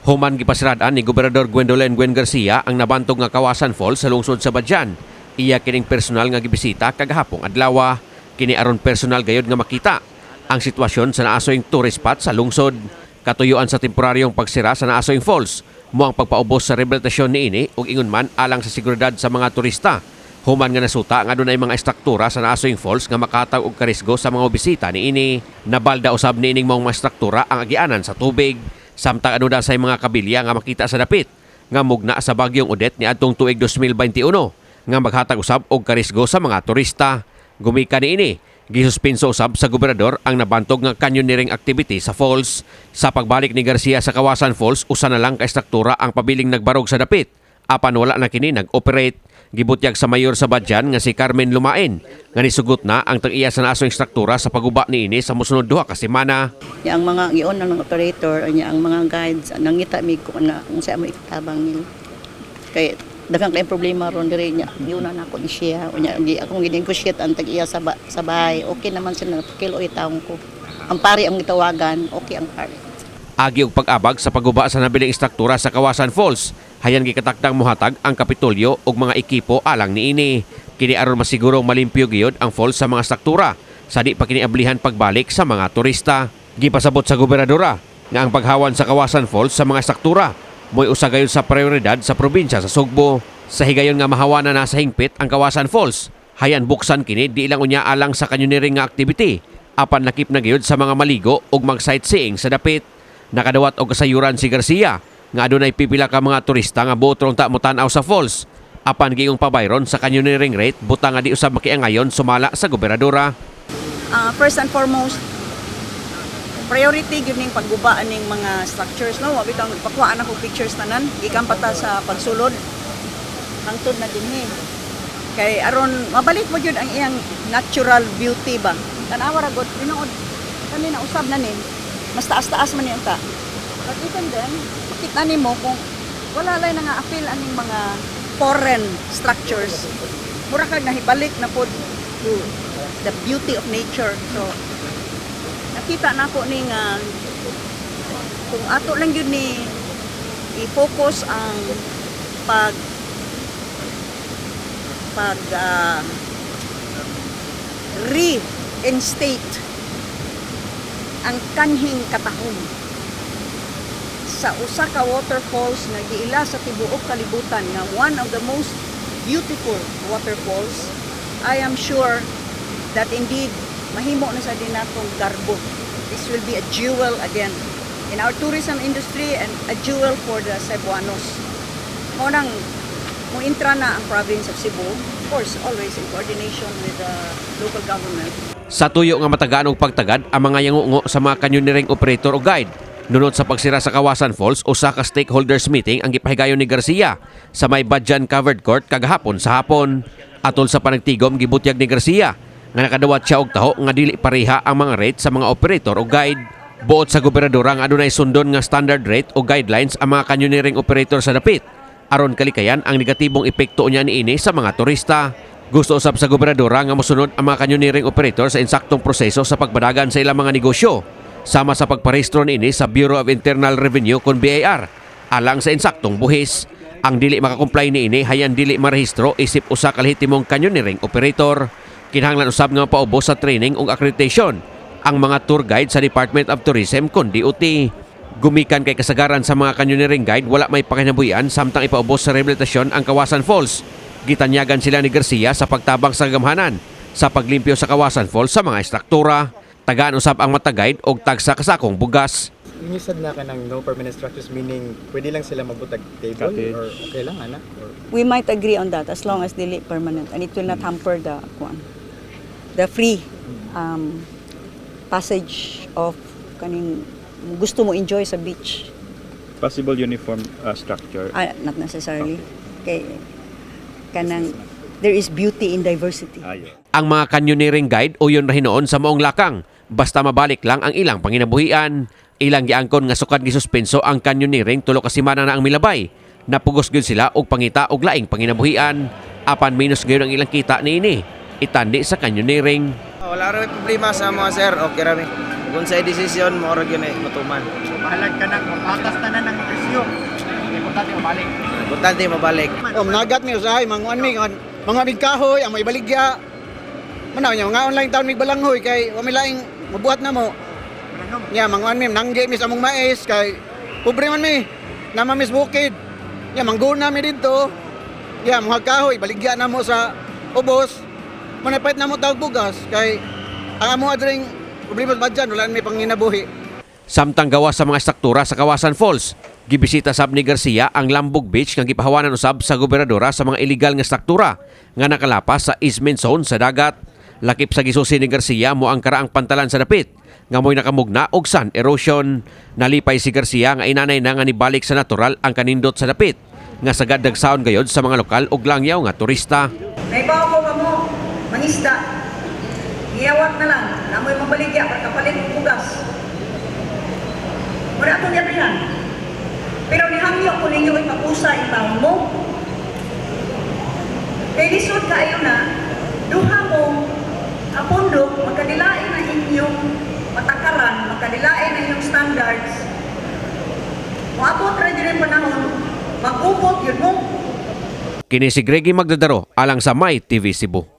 Human gipasiradan ni Gobernador Gwendolyn Gwen Garcia ang nabantog nga Kawasan Falls sa lungsod sa Badian. Iya kining personal nga gibisita kagahapong adlaw. Kini aron personal gayod nga makita ang sitwasyon sa naasoyng tourist spot sa lungsod. Katuyuan sa temporaryong pagsira sa Naasoyng Falls mo ang pagpaubos sa rehabilitasyon niini ug ingon man alang sa seguridad sa mga turista. Human nga nasuta nga dunay mga estruktura sa Naasoyng Falls nga makatag og karisgo sa mga bisita niini. Nabalda usab niining maong mga estruktura ang agianan sa tubig. Samtang aduna say mga kabilya nga makita sa dapit nga mugna sa bagyong Odette niadtong tuig 2021 nga maghatag usab og karisgo sa mga turista. Gumikan niini, gisuspenso usab sa gobernador ang nabantog nga canyoneering activity sa falls. Sa pagbalik ni Garcia sa Kawasan Falls, usa na lang ka estruktura ang pabiling nagbarog sa dapit. Apan wala na kini nag-operate. Gibutyag sa mayor sa Badian nga si Carmen Lumain nga nisugot na ang tag-iya sa naasoyng struktura sa paguba niini sa mosunod 2 ka semana. Ya, ang mga giuna ng operator nya, ang mga guides, nangita mi ko na kung sa mo ikatabang nila. Kay daghang kay problema ron diri nya. Giuna na ako ni siya. Unya gi akong ginegotiate ang tag-iya sa bahay. Okay naman sila, napakilo taong ko. Ang pari ang gitawagan, okay ang pari. Agi og pag-abag sa pagguba sa nabiling estruktura sa Kawasan Falls. Hayan gikatakdang muhatag ang Kapitolyo ug mga ekipo alang niini. Kini aron masigurong malimpyo gayud ang falls sa mga struktura sa di pa kini ablihan pagbalik sa mga turista. Gipasabot sa gobernadora nga ang paghawan sa Kawasan Falls sa mga struktura mo'y usa gayud sa prioridad sa probinsya sa Sugbo. Sa higayon nga mahawa na sa hingpit ang Kawasan Falls, hayan buksan kini di lang unya alang sa canyoneering nga activity, apan lakip na gayud sa mga maligo ug mag-sightseeing sa dapit. Nakadawat og kasayuran si Garcia nga adunay pipila ka mga turista nga buot ra unta motan-aw sa falls. Apan giingong pabayron sa canyoneering rate, butang nga di usab makiangayon sumala sa gobernadora. First and foremost, priority gyud ning pagguba aning mga structures, no? Wa bitang pakuhaan ako pictures tanan gikan pa ta sa pagsulod hangtod na dinhi kay aron mabalik mo gyud ang iyang natural beauty ba. Tan-awa ra gud, tinuod kani na usab na ni mas taas-taas man ni unta, but even then makita nimo kung wala lay nga appeal aning mga foreign structures, mura kag nahibalik na pod to the beauty of nature. So nakita na ako ni nga kung ato lang yun ni i-focus ang pag pag reinstate ang kanhing katahom sa usa ka waterfalls nga giila sa tibuok kalibutan nga one of the most beautiful waterfalls, I am sure that indeed mahimo na sa dinatong garbo. This will be a jewel again in our tourism industry and a jewel for the Cebuanos. Mao nang mo intra na ang province of Cebu, of course, always in coordination with the local government. Sa tuyo nga matagaan og pagtagad ang mga yangungo sa mga canyoneering operator o guide. Nunot sa pagsira sa Kawasan Falls, usa ka stakeholders meeting ang gipahigayon ni Garcia sa may Badian Covered Court kagahapon sa hapon. Atol sa panagtigom, gibutyag ni Garcia nga nakadawat siya og taho nga dili pareha ang mga rate sa mga operator o guide. Buot sa gobernadora nga adunay sundon nga standard rate o guidelines ang mga canyoneering operator sa dapit aron kalikayan ang negatibong epekto niya niini sa mga turista. Gusto usab sa gobernadora nga mosunod ang mga canyoneering operator sa insaktong proseso sa pagbadagan sa ilang mga negosyo, sama sa pagparehistro niini sa Bureau of Internal Revenue kon BIR alang sa insaktong buhis. Ang dili makakomply niini hayan dili marehistro isip usa ka lehitimong canyoneering operator. Kinahanglan usab nga mapaubos sa training ug accreditation ang mga tour guide sa Department of Tourism kon DOT. Gumikan kay kasagaran sa mga canyoneering guide wala may pakinabuhian samtang ipaubos sa rehabilitasyon ang Kawasan Falls. Gitanyagan sila ni Garcia sa pagtabang sa gamhanan sa paglimpyo sa Kawasan Falls sa mga estruktura. Tagaan usab ang matag guide og tagsa kasakong bugas. When you said na kanang no permanent structures, meaning pwede lang sila magbutag table Cottage. Or okay lang, ana? Or We might agree on that as long as dili permanent and it will not hamper the kuan, the free passage of kaning gusto mo enjoy sa beach. Possible uniform structure. Ah, not necessarily. Kay kanang there is beauty in diversity. Ayo. Ang mga canyoneering guide uyon ra hinuon sa maong lakang basta mabalik lang ang ilang panginabuhian. Ilang giangkon nga sukad gisuspenso ang canyoneering 3 ka semana na ang milabay. Napugos gyud sila og pangita og laing panginabuhian. Apan minus gyud ang ilang kita niini. Itandi sa canyoneering. Wala ra may problema sa mga, sir. Okay ra mi. Kung sa desisyon mo ra gyud na matuman. Bahalag ka na, patas tanan ng Importante mabalik. Importante mabalik. O managat mi usahay manguan mi mga mig kahoy ang may baligya. Manaw niya mga online taon mig balanghoy kay wa may laing mabuhat na mo. Nya manguan mi nangge mi sa among mais kay pobre man mi. Nama mi sa bukid. Nya mangguna mi didto. Nya mga kahoy baligya na mo sa ubos. Manapait na mo tawag bugas kay ang amo adring problema sa badyan wala mi panginabuhi. Samtang gawa sa mga struktura sa Kawasan Falls, gibisita sab ni Garcia ang Lambog Beach nga gipahawanan usab sa gobernadora sa mga illegal nga struktura nga nakalapas sa easement zone sa dagat. Lakip sa gisusi ni Garcia mo ang karaang pantalan sa dapit nga mo'y nakamugna og sand erosion. Nalipay si Garcia nga inanay na nga nibalik sa natural ang kanindot sa dapit nga sagad dagsaon gayod sa mga lokal ug langyaw nga turista. Naibaw ko kamo, mangisda. Giyawat na lang, namoy mabaligya para kapalit og bugas. Wala akong yabrihan. Pero nihangyo ko ninyo ipakusa ang taon mo. Kay lisod kaayo na, duha mo kapundok, magkadilain ang inyong patakaran, magkadilain ang inyong standards. Moabot ra diri panahon, mag-ubot yun mo. Kini si Greggy Magdadaro alang sa My TV Cebu.